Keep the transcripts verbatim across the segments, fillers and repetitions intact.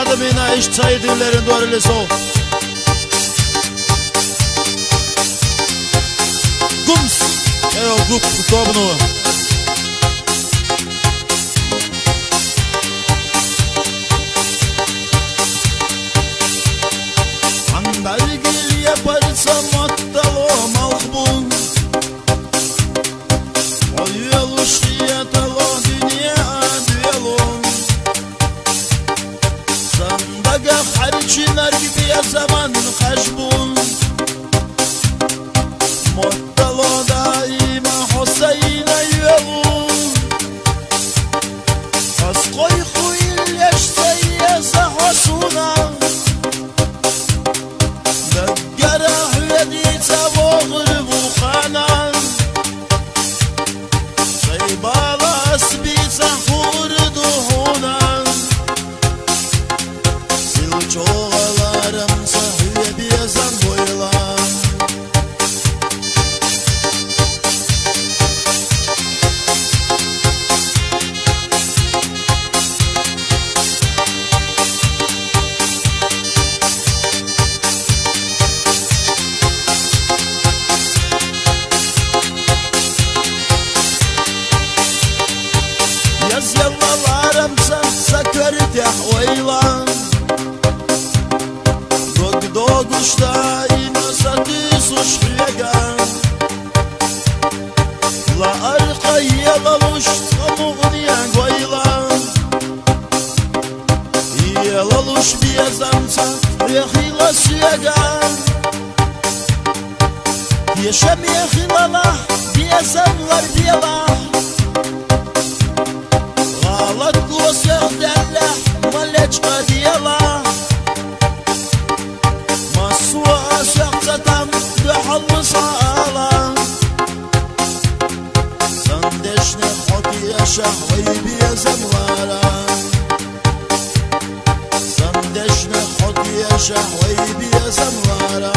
Адамина иш цайдывлерин дуарилисо. Гумс. Эо, гуп, тобну. Андалгил япарса маттало малхбун. Оюлуш ятало дуния адвелун. Сандага харчинар гибия заман хашбун. Моттало даима Хусайна ювелун. Аскъой хуилеш сайеса хосуна. Даггара хӀуедица вогӀур вухана. Сайбала асбица хӀур духуна. Сил чогаларам са хӀуебиезан войла. Язъялаларамца сакаритяхӀ вайла. Дог-догушта ина сатисуш хӀега. Ла аркьа елалуш цӀанугъния гвайла. Елалуш биязамца рехила суяга. Яшам яхилала биязам лардиялахь. Гъалат гусехдаллахь малечкъа диялахь. Масуа асяхъцатам духьал мусала. Сандешне хокъяшахь вай биязамлара. Сандешне хокъяшахь вай биязамлара.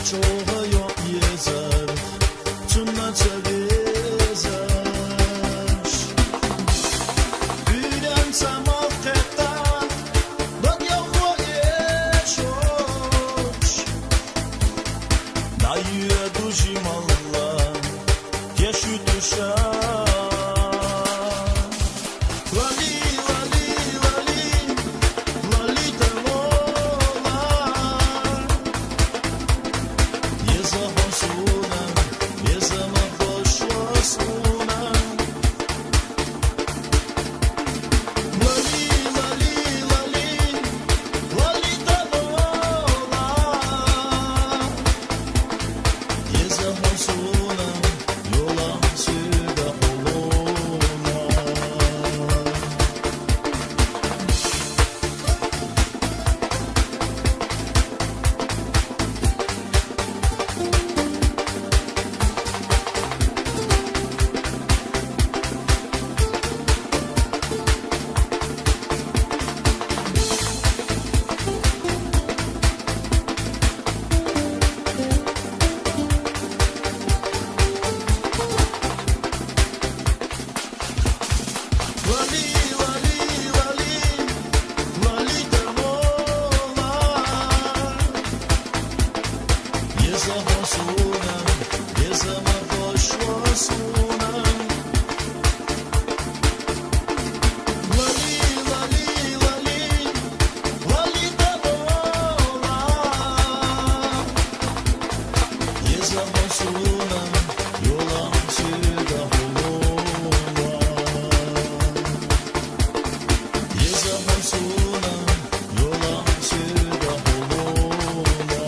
чолгӀа йо езар, цунна ца везаш. Уьйренца малхетта, бакъ йохо эшош. Дай юьре дужи малла, кеши туша. Лали, лали, лали, лали та лола. Еза хӀун суна, еза ма башла суна. Лали, лали, лали, лали та лола. Еза хӀун суна, йола сида хӀулуна. Лали, лали, лали, лали та лола. Еза хӀун суна, еза ма башла суна. Лали, лали, лали, лали та лола. Еза хӀун суна, йола сида хӀулуна. Еза хӀун суна, йола сида хӀулуна.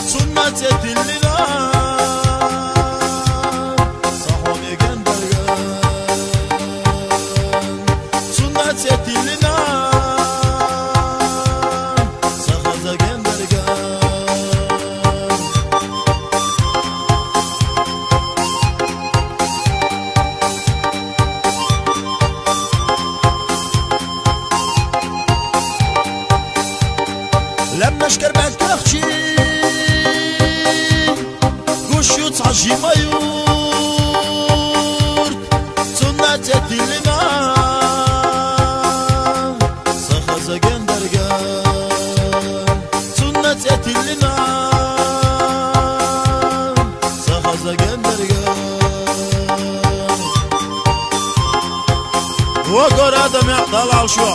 Цунна цӀетиллина, са хӀумигендарган. Цунна цӀетиллина, са хазагендарган. Лебнашкар бегӀтахъчи, гуш ю цхьа жима юрт, цунна цӀетиллина, са хазагендарган, цунна цӀетиллина, са хазагендарган. Ва гора адам я далал шо.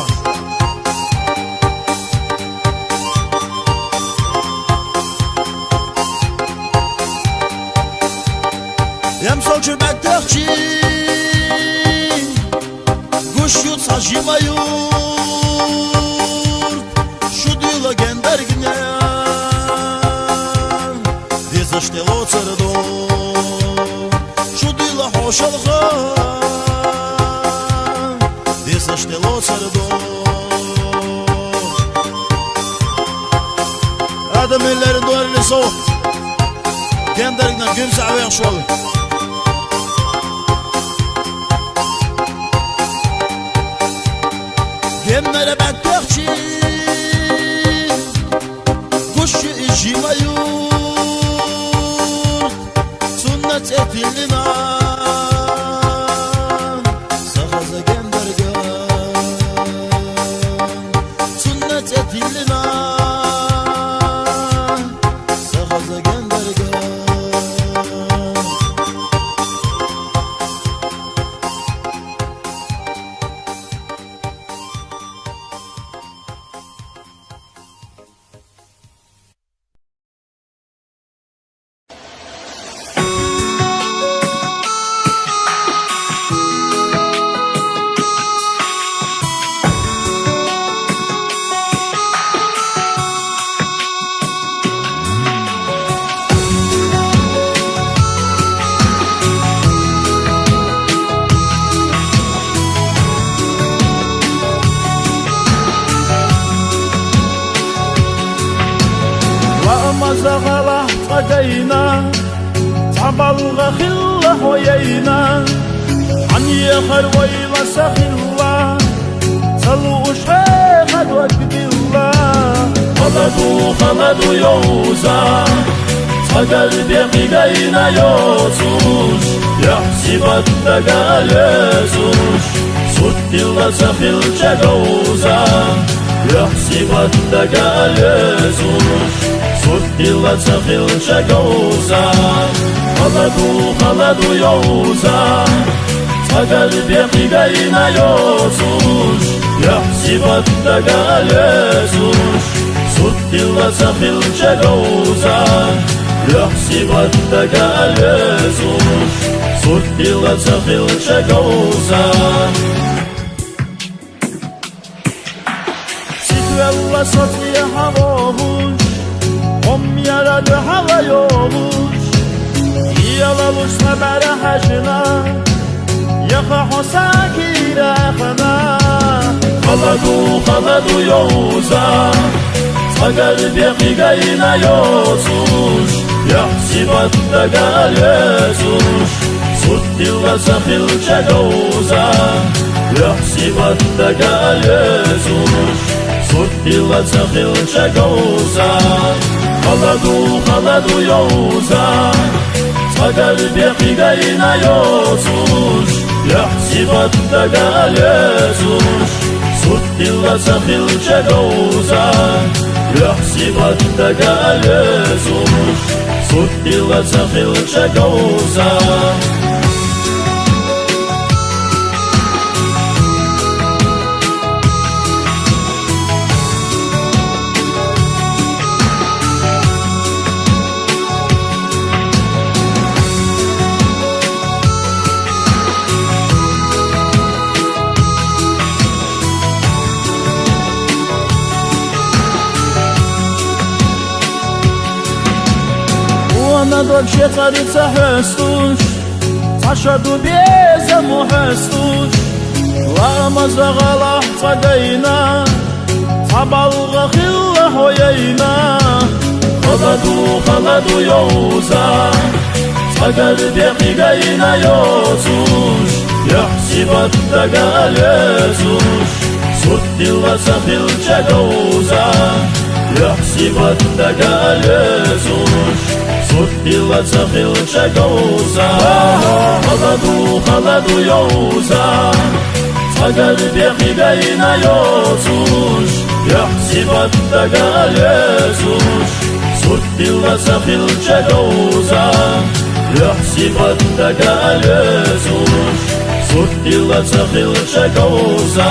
Ям сол чу бегӀтахъчи, гуш ю цхьа жима юрт, шу дила гендаргне, дезаш телоцардо, шу дила хӀошалха, дезаш телоцардо. Адам иллерин дуарили сов. Гендаргна гимса вехшол. Геннара бегӀтахъчи, гуш ю и жима юрт, цунна цӀетиллина, са хазагендарган, цунна цӀетиллина, са хазагендарган. Ва амма загъала цӀагайна, цӀабалга хилла хӀояйна, гьанна яхар вайла сахилла, цалу ушхӀехӀе хадвакдилла. Халаду, халаду, йовза, цӀагал бекъигайна йоцуш, яхӀсибат дагал вецуш, сутила цахил чегавза. ЯхӀсибат дагал вецуш, сутила цахил чегавза. Халаду, халаду, йовза, цӀагал бекъигайна йоцуш, яхӀсибат дагал вецуш, сутила цахил чегавза. ЯхӀсибат дагал вецуш, сутила цахил чегавза. Сихвелла сацӀи гьавагьуш, гъом яра духӀала йогьуш, иялалуш сабара хӀяжна, яха хӀо сакира хана. Халаду, халаду, йовза, цӀагал бекъигайна йоцуш, яхӀсибат дагал вецуш, сутила цахил чегавза. ЯхӀсибат дагал вецуш, сутила цахил чегавза. Халаду, халаду, йовза, цӀагал бекъигайна йоцуш, яхӀсибат дагал вецуш, сутила цахил чегавза. ЯхӀсибат дагал вецуш, сутила цахил чегавза. Дог шецӀари ца хьестуш, ца шаду безам хьестуш, ламаза гъалахь ца гайна, ца балгъа хилла хьо яйна. Халаду, халаду йовза, цӀагар бехъи гайна йоцуш, юхь-сибат дага лезуш, сурт дила ца хилча говза, юхь-сибат дага лезуш, сурт дила ца хилча говза. Халаду, халаду йовза, цӀагар бехъи гайна йоцуш, юхь-сибат дага лезуш, сурт дила ца хилча говза, юхь-сибат дага лезуш, сурт дила ца хилча говза.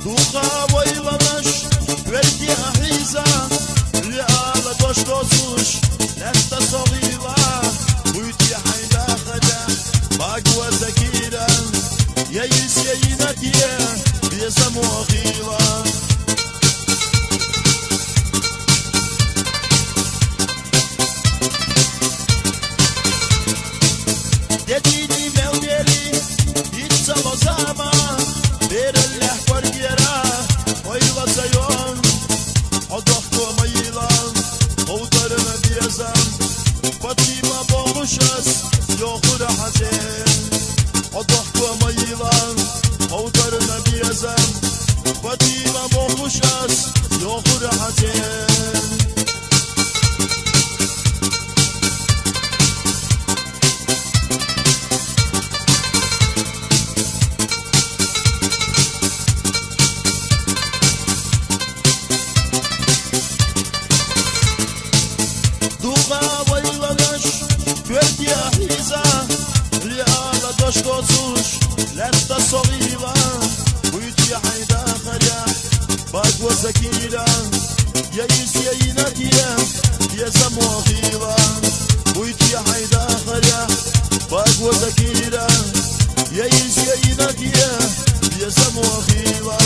Духа вайла наш, верди ахиза, лиала дош досуш, ласта согила, уйти хайда мохила. Дедини мел бери, иццало зама, бераллехӀ кваргера, ойла цайон, одохко майила, ховдарна безам, Фатима бохушас, йохура хӀязен. Одохко майила, ховдарна безам, Фатима бохушас, йохура хӀязен. Дугъа вайла наш, квердия хӀиза, лиала дошкоцуш, лятта согъила, буйти хӀяйда харя, багва закира, я ис, я инадия, я замохила, буйти хӀяйда харя, багва закира, я ис, я инадия, я замохила.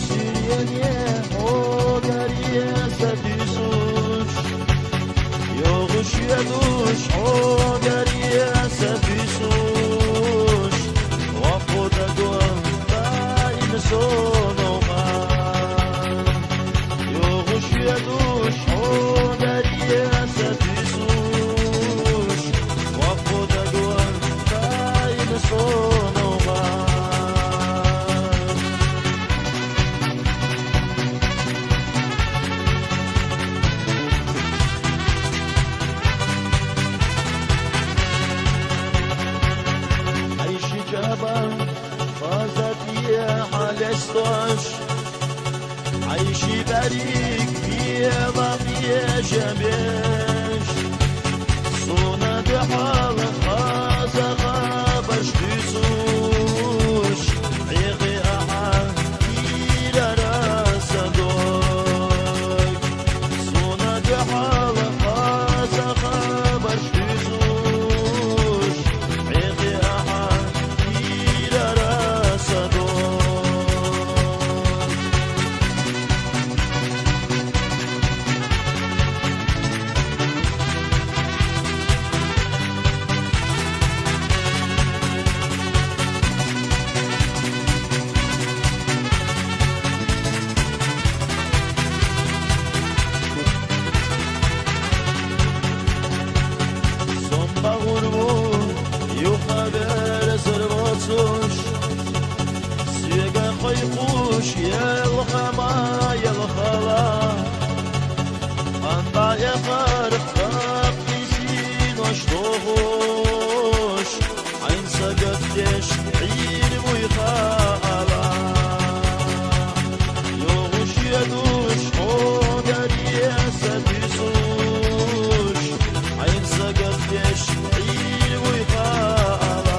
Сирене хьо гаре са дуьйцуш, йогӀуш ядуш хьо гаре са дуьйцуш, вокхо дагон даим со новкъа. ЙогӀуш ядуш хьо гаре са дуьйцуш, вокхо дагон даим со новкъа. Хьай ши чӀабан хаза тӀехьа лестош, хьай ши бӀарг пела кхебеш, сона дуьхьал хаза хабарш дуьйцуш, Ӏехе ахьа кхийрара са дог. Сона дуьхьал хаза хабарш дуьйцуш, Ӏехе ахьа кхийрара са дог. Сон багӀур ву юха верзар воцуш, соьга кхойкхуш елха ма елхала. Къан дӀаэхар хаппи синош тохуш, хьайн сагатдеш Ӏийр вуй хаала. ЙогӀуш ядуш хьо гаре са дуьйцуш, хьайн сагатдеш Ӏийр вуй хаала.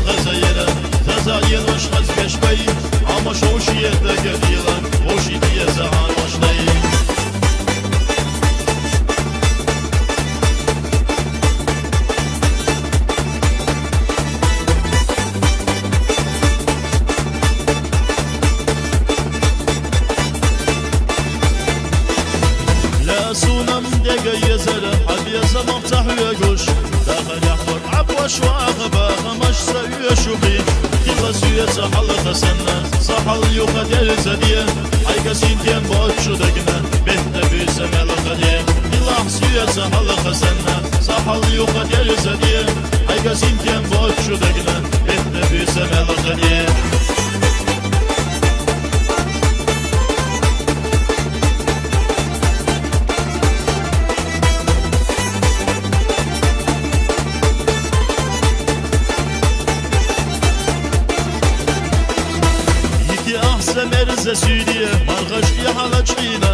Хазаира, заза енваш хаз бешбай, амма шоуши едда гадила, оши дия за анвашдай. Ла сунам дега езара, хьабеза махца хӀуя гуш. Даха ряхӀбар гӀяпваш ваха баха маш са уья шуби. Дила суья ца хьалаха санна, са хьал юха дерзаде. Айга синтем бочу дагна, бехта буьса мелхаде. Дила суья ца хьалаха санна, са хьал юха дерзаде. Айга синтем бочу дагна, бехта буьса мелхаде. Йити ахса мерза суьйре, маргъаш и хьалачкъина.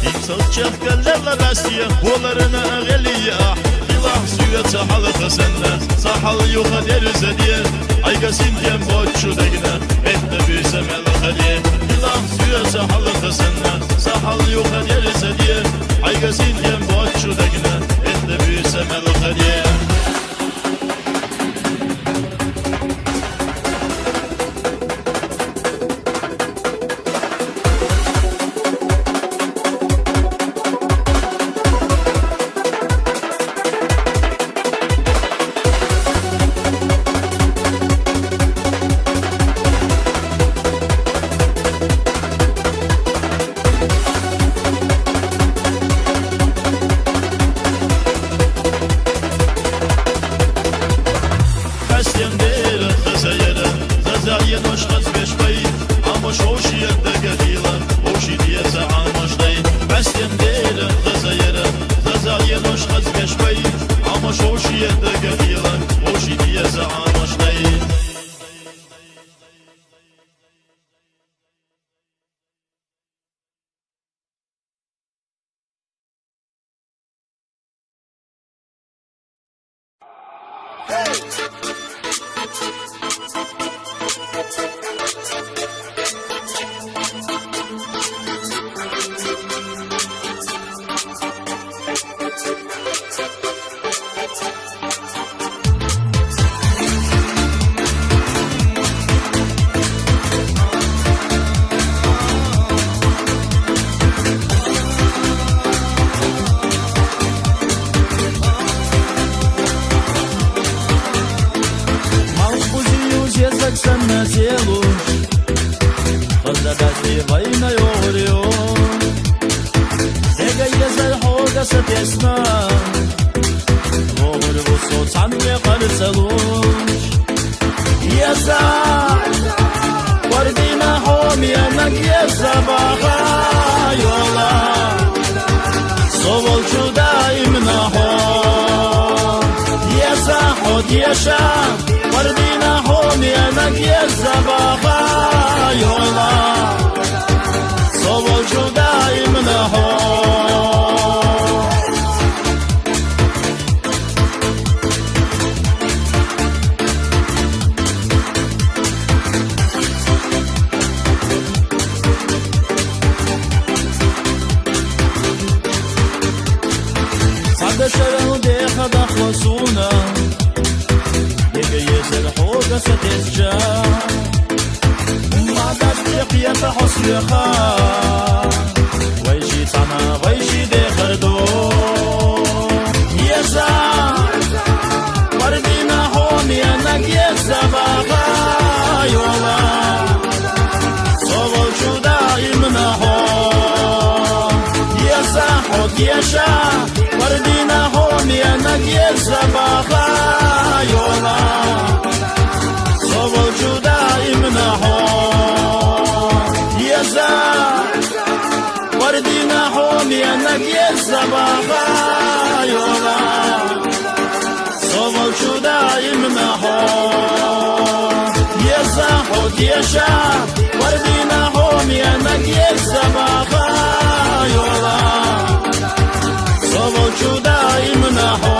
Ицал чехкаллела басия, боларна агъелия. Илах суья ца хьалаха санна, са хьал юха дерзаде. Айга синтем бочу дагна, бехта буьса мелхаде. Илах суья ца хьалаха санна, са хьал юха дерзаде. Айга синтем бочу дагна, бехта буьса мелхаде. Хасем дера хазаера, заза енваш хаз бешбай, амма шоуши едда гадила, оши дия за анвашдай. Хасем дера хазаера, заза енваш хаз бешбай, амма шоуши едда гадила, оши дия за анвашдай. Малхбузи юзе заксанна зелуш, хаза дасти вайна ёгърио. Дега езар хьога са тесна, лугъур бусу цанме къарцалуш. Еза, вардина хьо миянаг еза баха йола. Совал чу даимна хьо. Еза хьо деша, вардина хьо миянаг еза баха йола. Совал чу даимна хьо. Цхьа дашарал деха дахла суна, дега езар хьога са тесча. Умма дас пехъята хьо свеха, вай жи цана, вай жи дехар до. Еза, вардина хьо миянаг еза баха йола. Совал чу даимна хьо. Еза хьо деша, вардина хьо миянаг еза баха йола. Совал чу даимна хьо. Еза, вардина хьо миянаг еза баха йола. Совал чу даимна хьо. Еза хьо деша, вардина хьо миянаг еза баха йола. Совал чу даимна хьо.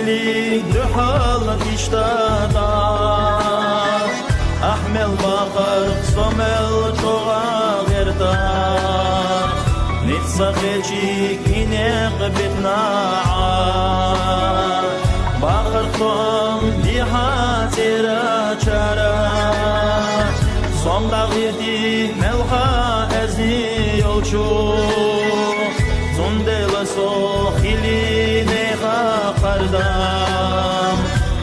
Дуьхьал иштта тӀаккха, ахь мел бахарх со мел чӀогӀа гӀертарх, ницкъ ца хетча и некъ битина Ӏа. Бахарх тоам дехьа цӀера чара, со-м дӀагӀерти мелха эзни йолчу. Цундела со хилийна нехан хардам,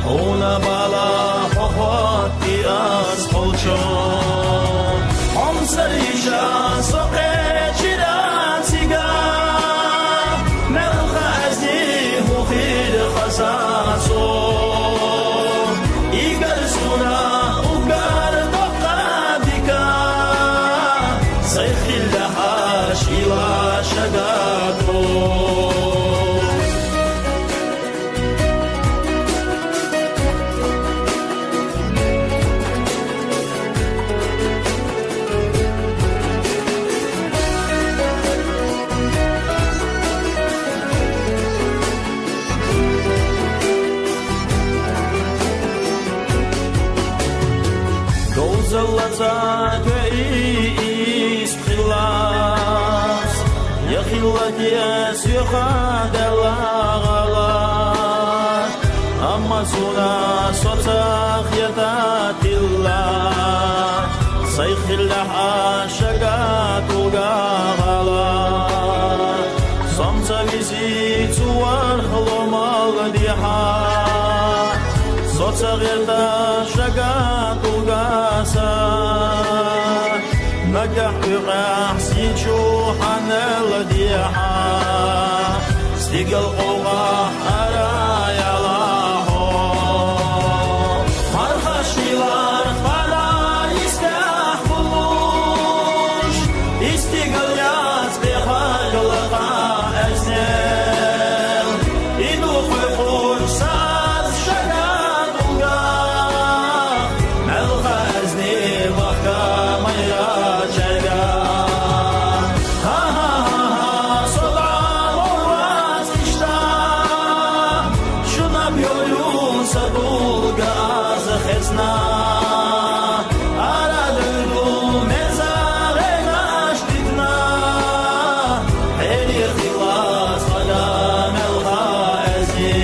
хьуна бала хьо хоттий аз кхолчо. Хьомсара йиша со кхечира цига, мелха эзни хӀун хир хаза со. Игар суна уггар доккха дика, сайх хилла хьаш ила шагато. Говзалла цӀа тоьий из хилас, я хилла те соьха даьлла гӀалат. Амма суна со ца хетар тилла, сайх хилла хьа шагатуга гӀалат. Со-м ца висий цу варх ломал дехьа, со ца гӀерта шагатуга са. Нагахь юкъахь сийчу хьанал дехьа, стигал къовгӀа ара яла хьо. Мархаш хилар хьана йистехь хулуш, и стигал яц тӀехьагӀ лакха эзнел. И ду кхойкхуш саз шагатуга, мелха эзни бахка майрачарга. Ха-ха-ха-ха, со дӀа воввац иштта, шуна бёлю са дулга аз хезна. Ара дуьйду мерза гӀенаш дитна, хьерий хила цкъа мелха эзни.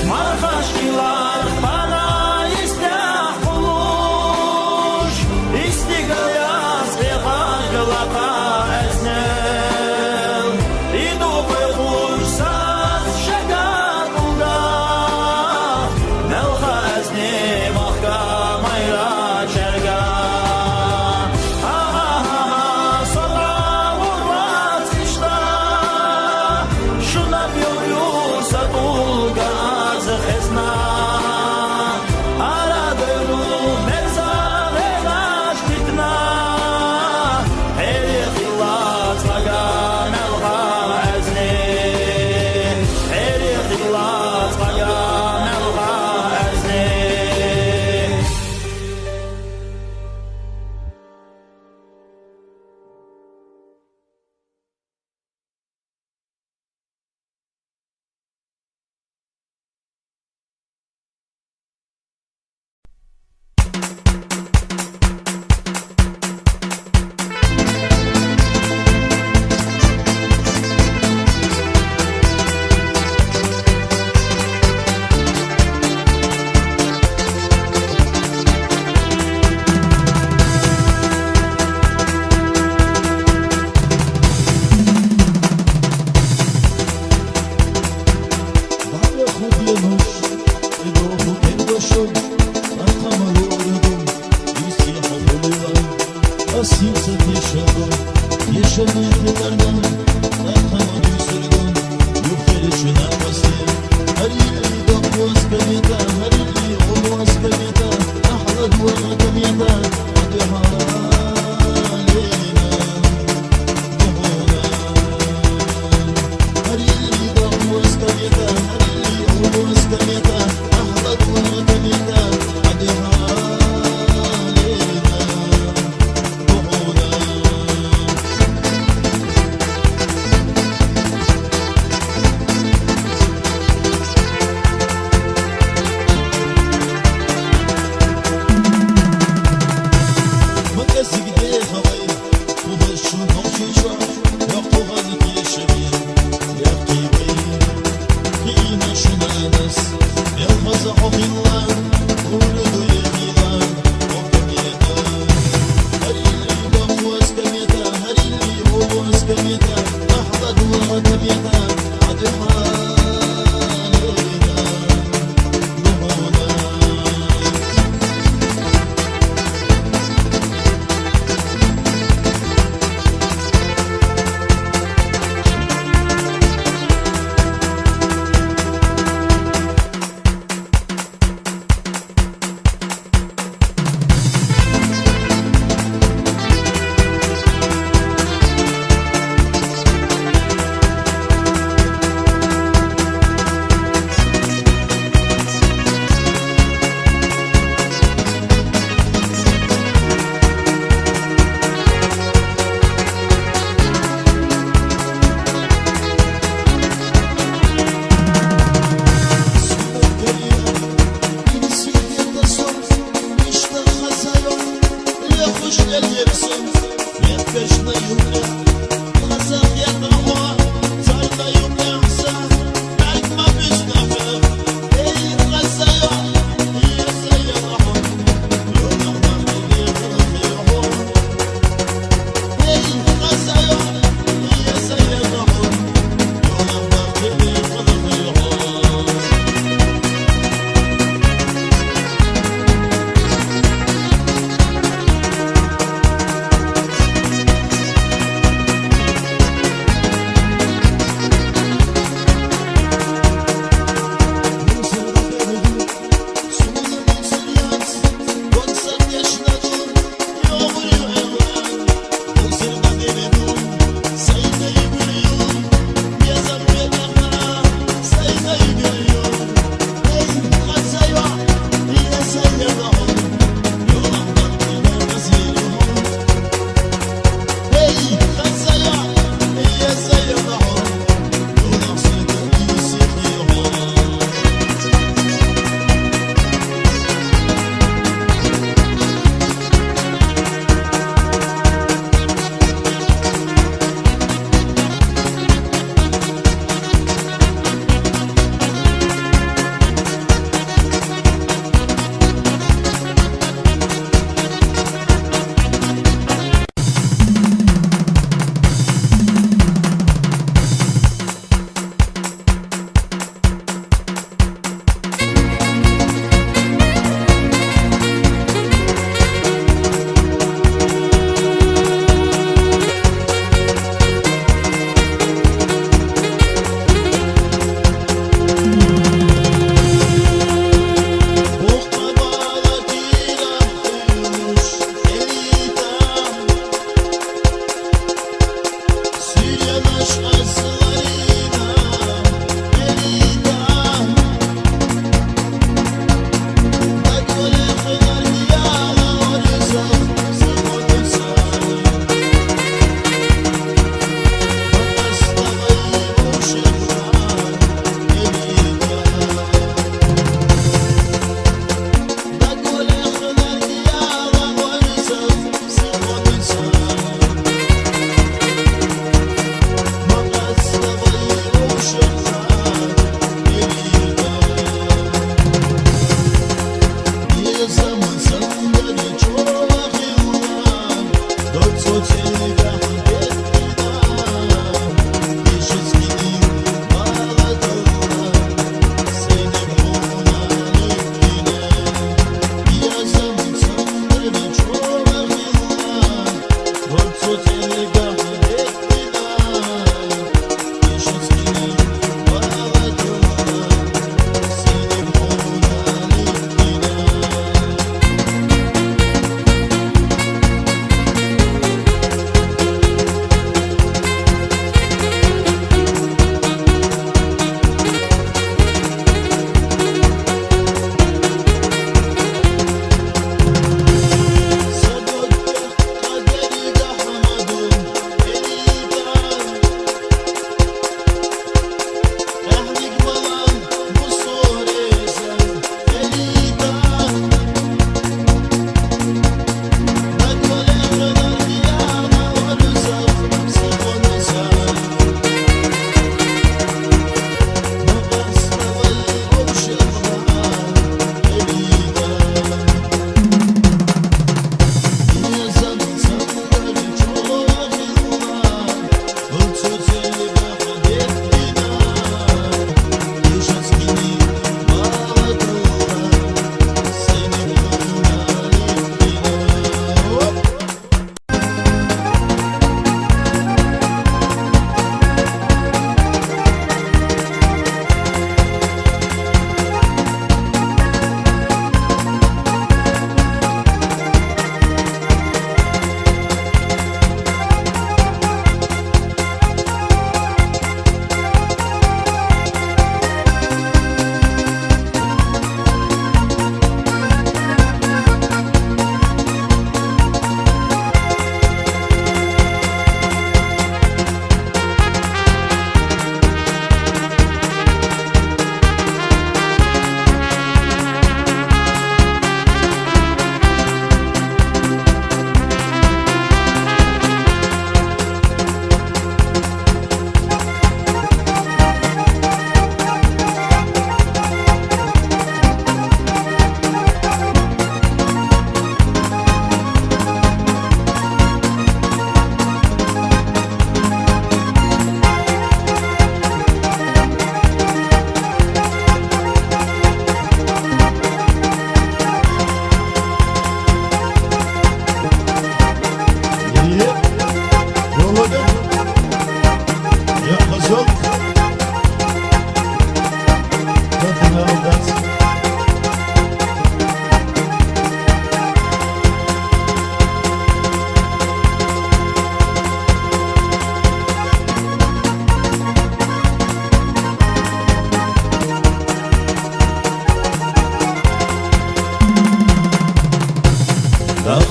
Мархаш хилар хьана йистехь хулуш, и стигал яц тӀехьагӀ лакха эзнел. И ду кхойкхуш саз шагатуга, мелха эзни бахка майрачарга. Ха-ха-ха-ха, со дӀа воввац иштта, шуна бёлю са дулга аз хезна. Ара дуьйду мерза гӀенаш дитна, хьерий хила цкъа мелха эзни. Хьерий хила цкъа мелха эзни.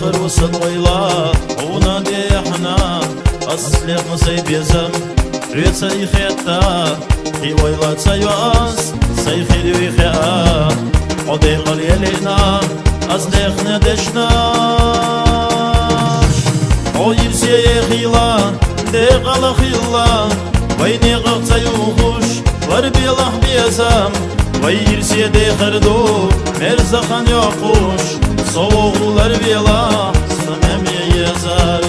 Русанвайла, уна дехна, аслехна сай безам, рецай хетта, и ойла цайвас, сай хири хеа, о дехал елена, аслехна дешна. О ирсе ехила, дехала хила, вайне гъцай ухуш, лар белах безам, вай ирсе дехар ду, мерзахан яхуш, совгъулар белах, самем езар.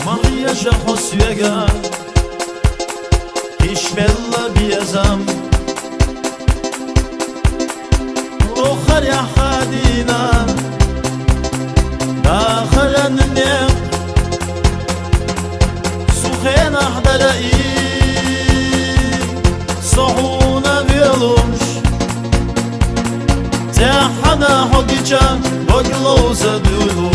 Махия жахо сюега, ишмелла безам. Охар яхадина, дахаран не, сухена хдараи, сохуна велуш, тяхана хогича, гоглоуза дулу.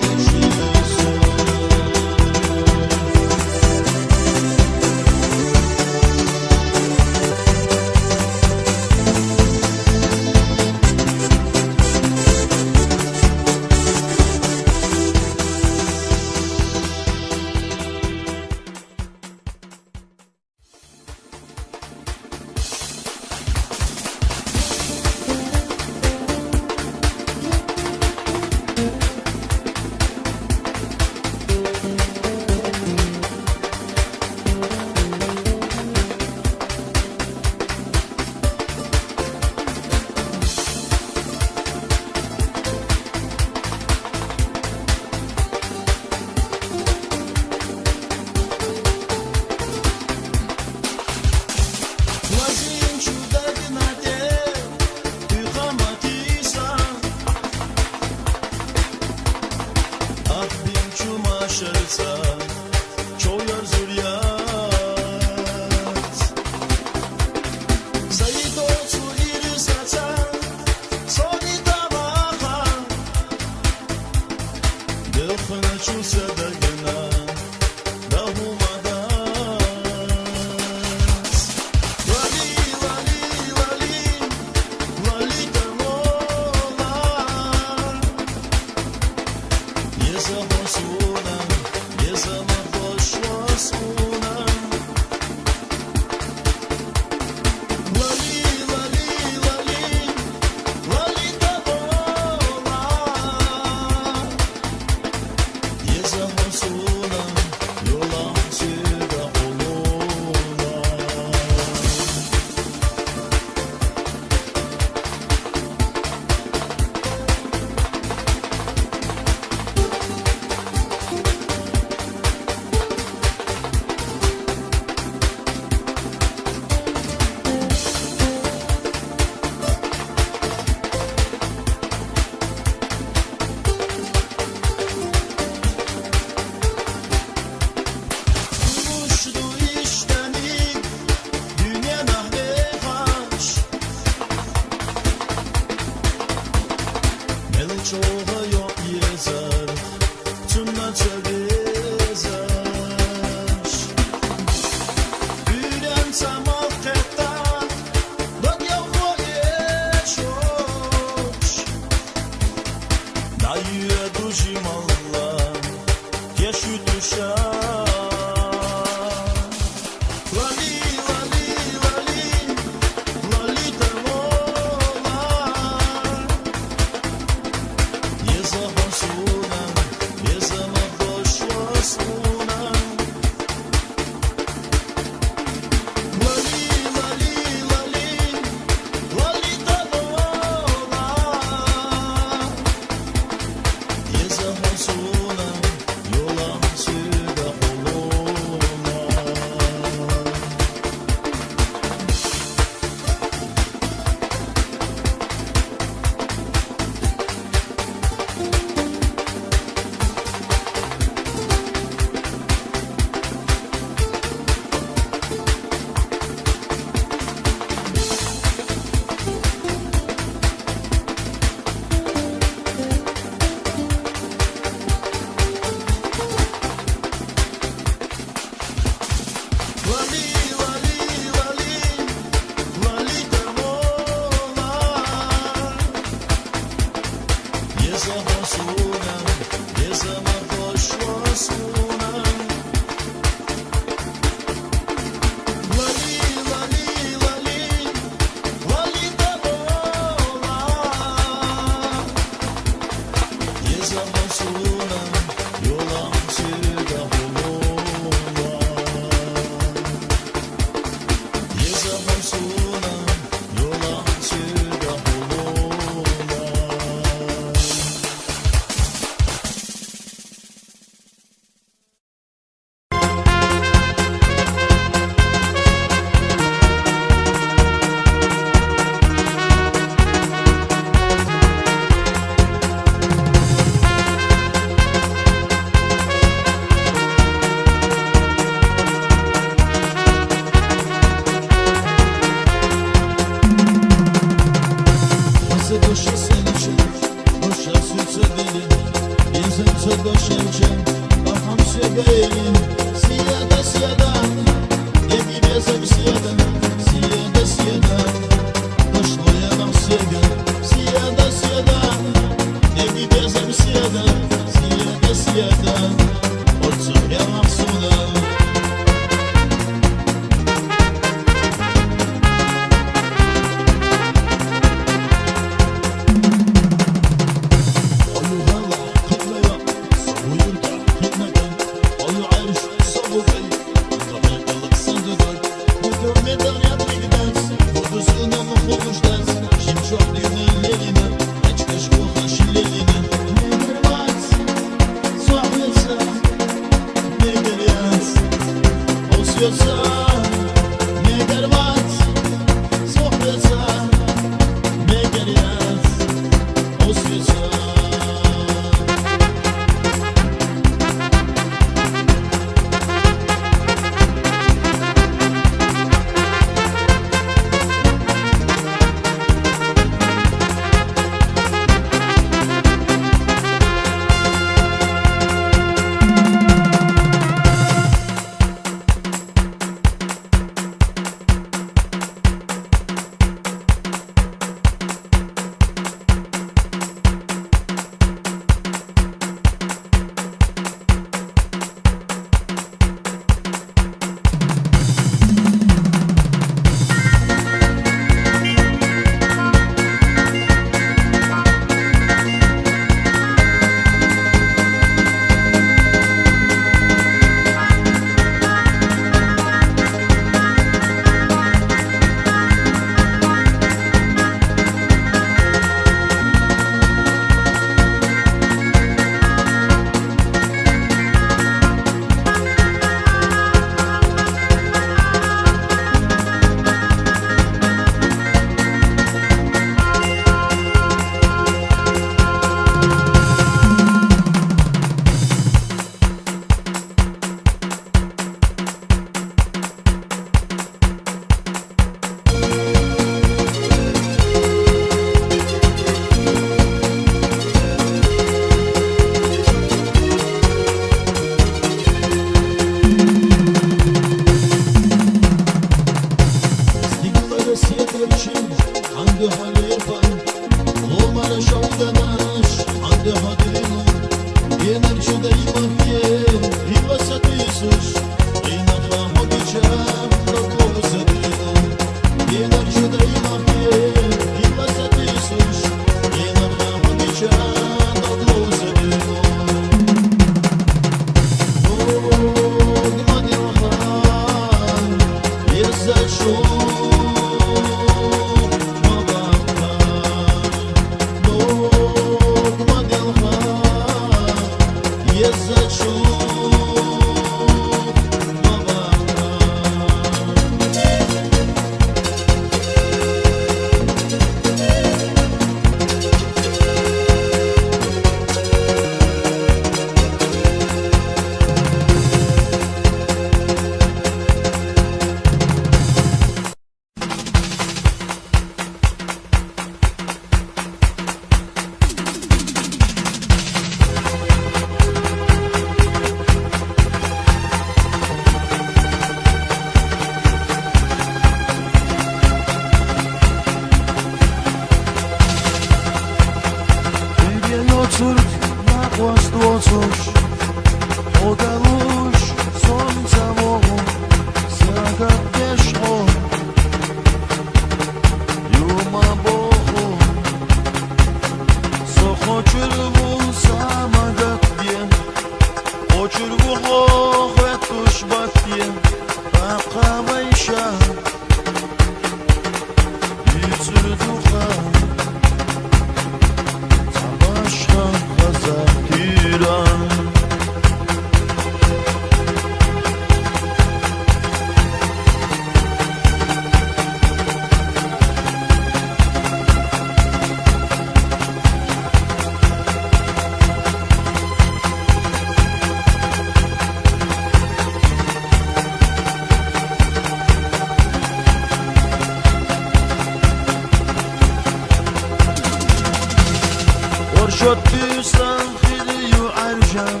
Тусан хир ю гӀяржан,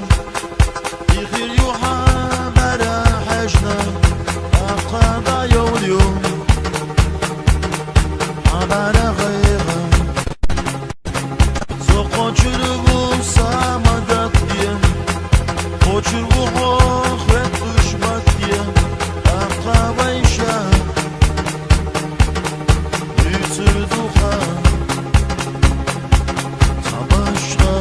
ихир ю хӀябара хӀежна, ахъа дайол ю хӀябара гъайгъа. Со къочур ву самагатдиен, къочур ву хьо хвет душматдиен, ахъа вайша. Уьцур духа ца башха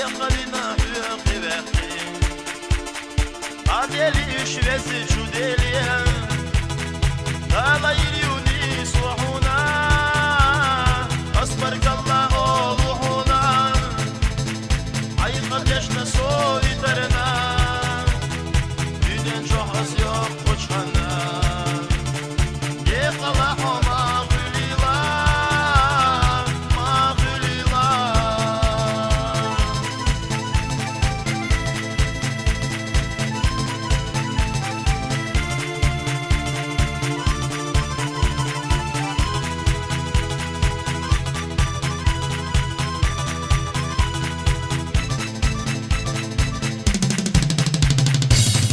Яхъа дина хӀу хивехъи. Адели иш вези чудели. Дала ирюни сухуна. Асмаркалла олухуна. Айхъа дешна сови тарна. Динен чохас йох Къучхана. Декъала хӀу магъулила, магъулила.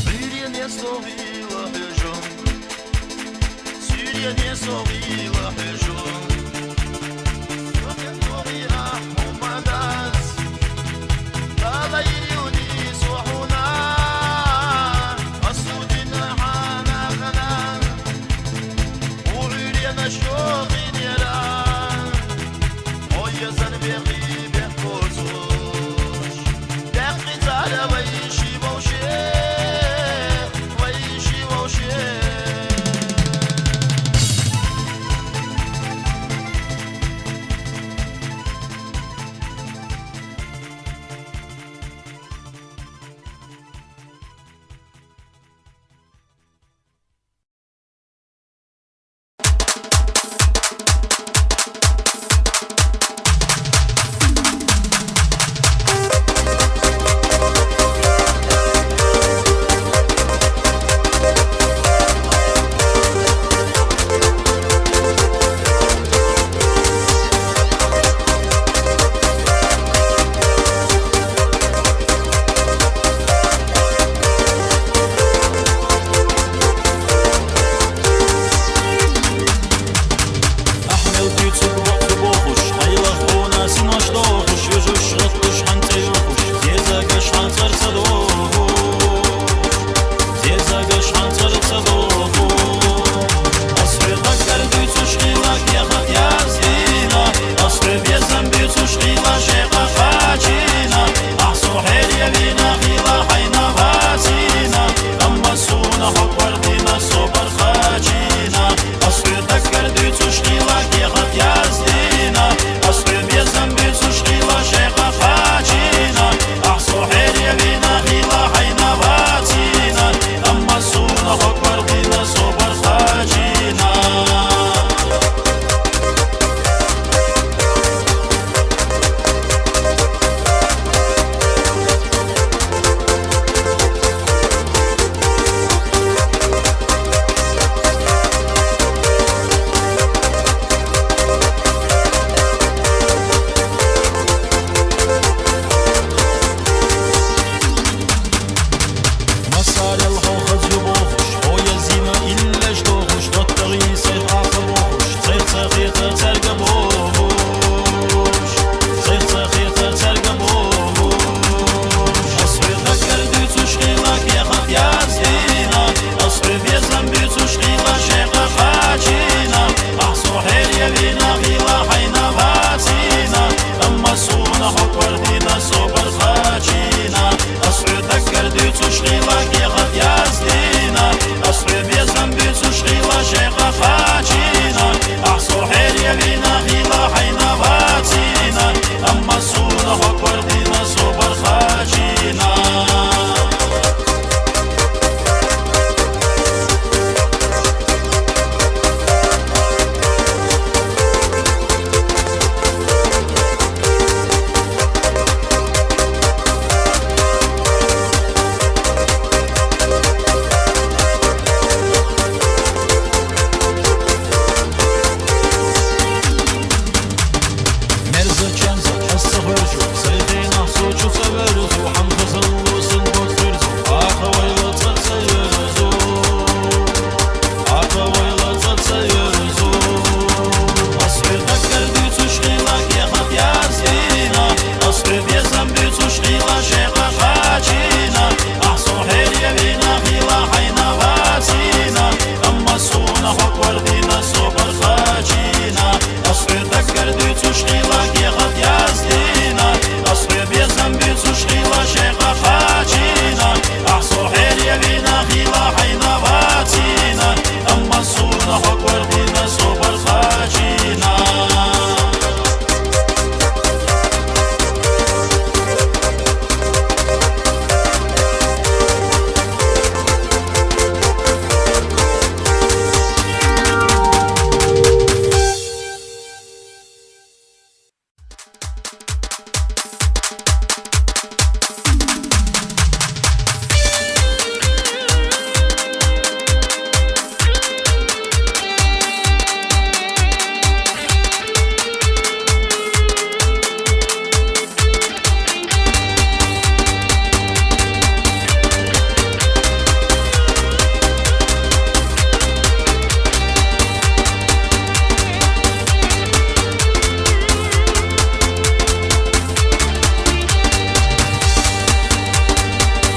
Бирине согъила хӀежун. Сирияне согъила хӀежун. Согъила хӀумадас. Дала ирюни сухуна. Асудина хӀанахана. Угьуйрена шогъинера. Оя зан бегъи бехъуцуш. Бехъи цара вайши вовше. Вайши вовше.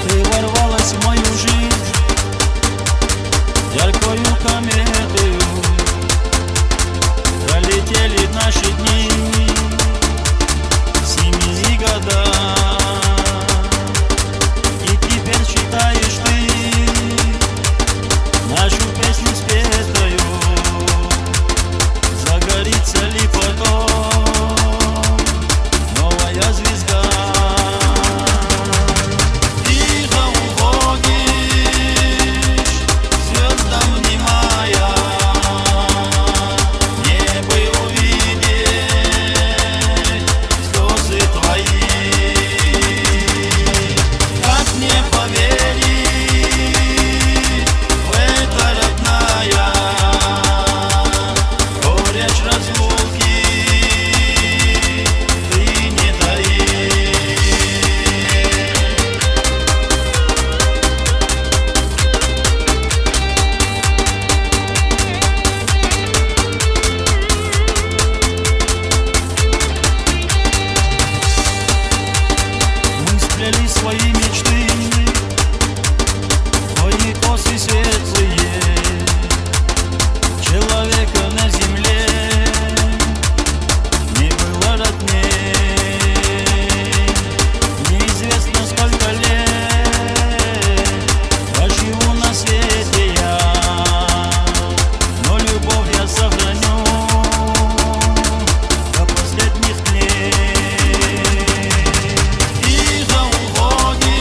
Ты ворвалась в мою жизнь яркою кометою. Пролетели наши дни, сними года. И теперь считаешь ты нашу песню спетую. Загорится ли потом новая звезда? Тихо уходишь, звёздам внимая, небы увидеть слёзы твои. Как мне поверить в это, родная? Горечь разлуки ты не таи. Мы сплели свои мечты, твои косы светлые. Человека на земле не было родней. Неизвестно, сколько лет проживу на свете я, но любовь я сохраню до последних дней. Тихо уходишь,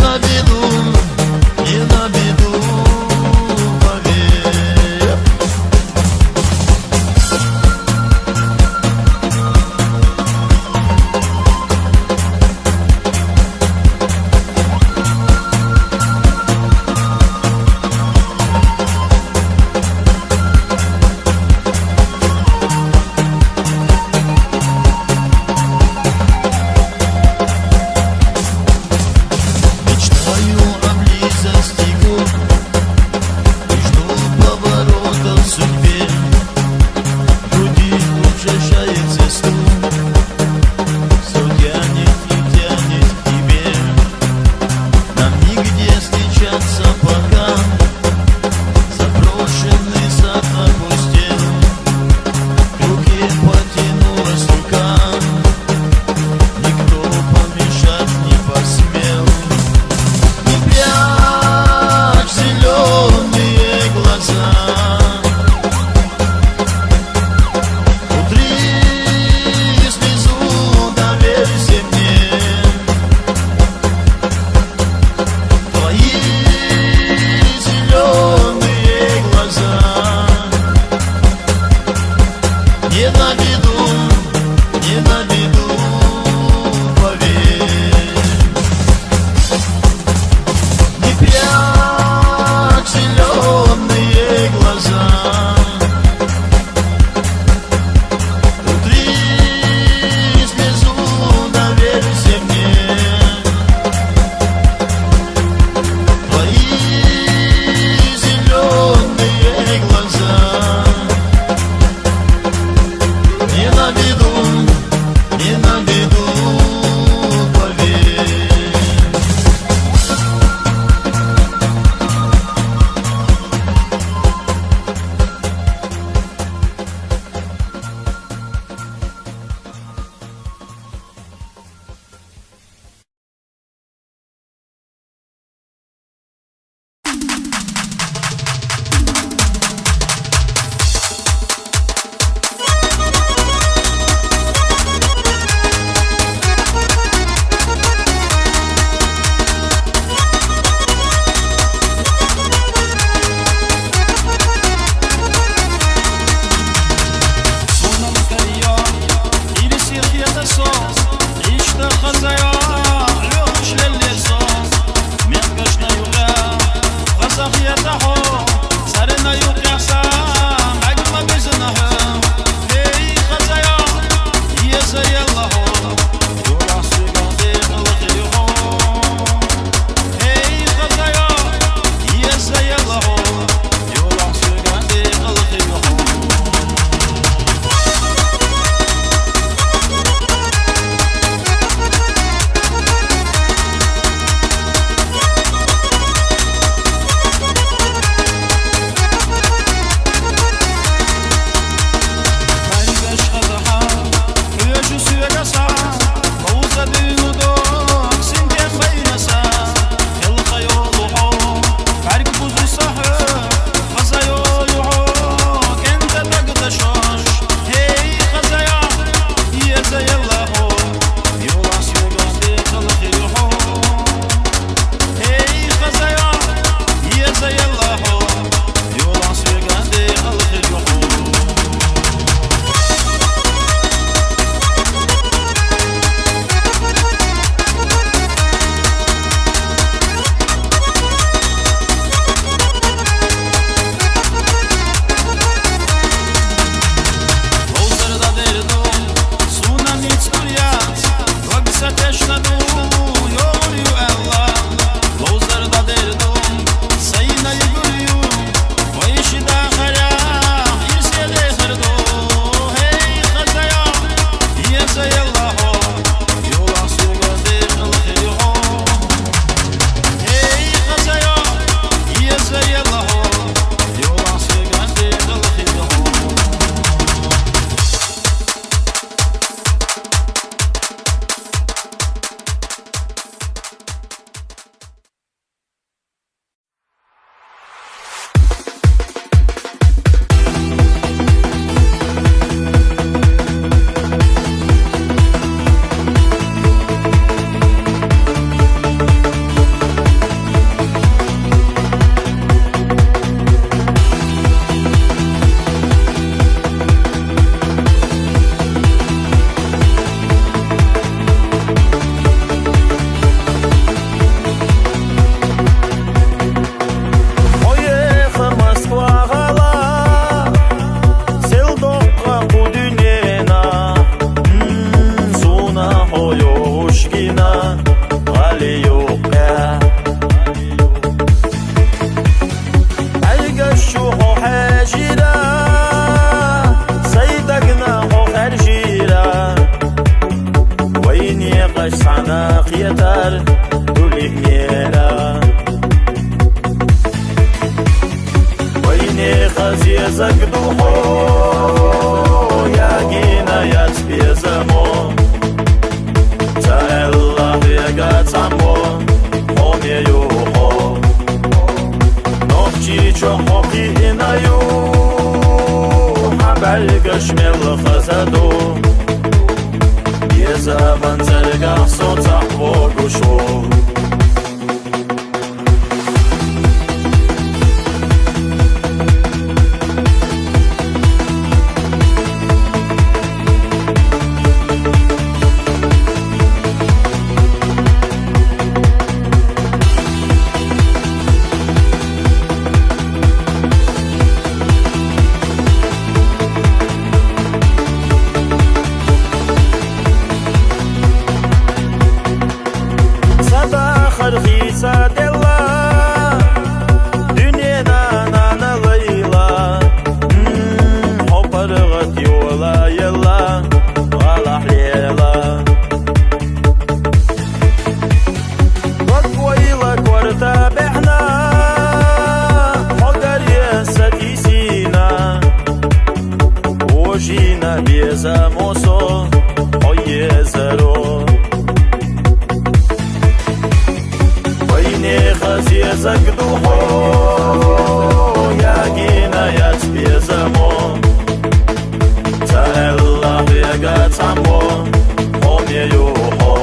На беду, не на беду, поверь. Мечтаю о близости губ и жду поворота в судьбе. В груди ужасается стук, всё тянет и тянет к тебе. Нам нигде встречаться пока. Заброшенный сад опустел, к руке потянулась рука, никто помешать не посмел. Не прячь зелёные глаза, утри слезу, доверься мне. Твои зелёные глаза. Не на беду, не на беду, поверь. Не прячь зелёные глаза. Утри слезу, доверься мне. Твои зелёные глаза. Не на беду, не на беду, поверь. Заг ду хьо, ягийна яц безамо. Ца Аллагь вега цӀамо, хьо ме ю хьо. Нохчийчоа хьо кхийна ю, хьа бӀаргаш мел хаза ду. Безаман цӀергахь со цӀахь вогӀуш ву. Са дахар хийцаделла, дуьненан нана лайла, м, хьо паргӀат йола елла, гӀалахь лела. Дог вайла корта бехна, хьо гаре са тийсина. Вожийна безамо со, хьо езаро. Вайнеха зезаг ду хьо, ягийна яц безамо. Ца Аллагь вега цӀамо, хьо ме ю хьо.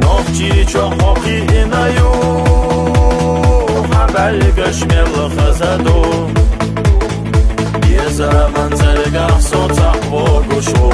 Нохчийчоа хьо кхийна ю, хьа бӀаргаш мел хаза ду. Безаман цӀергахь со цӀахь вогӀуш ву.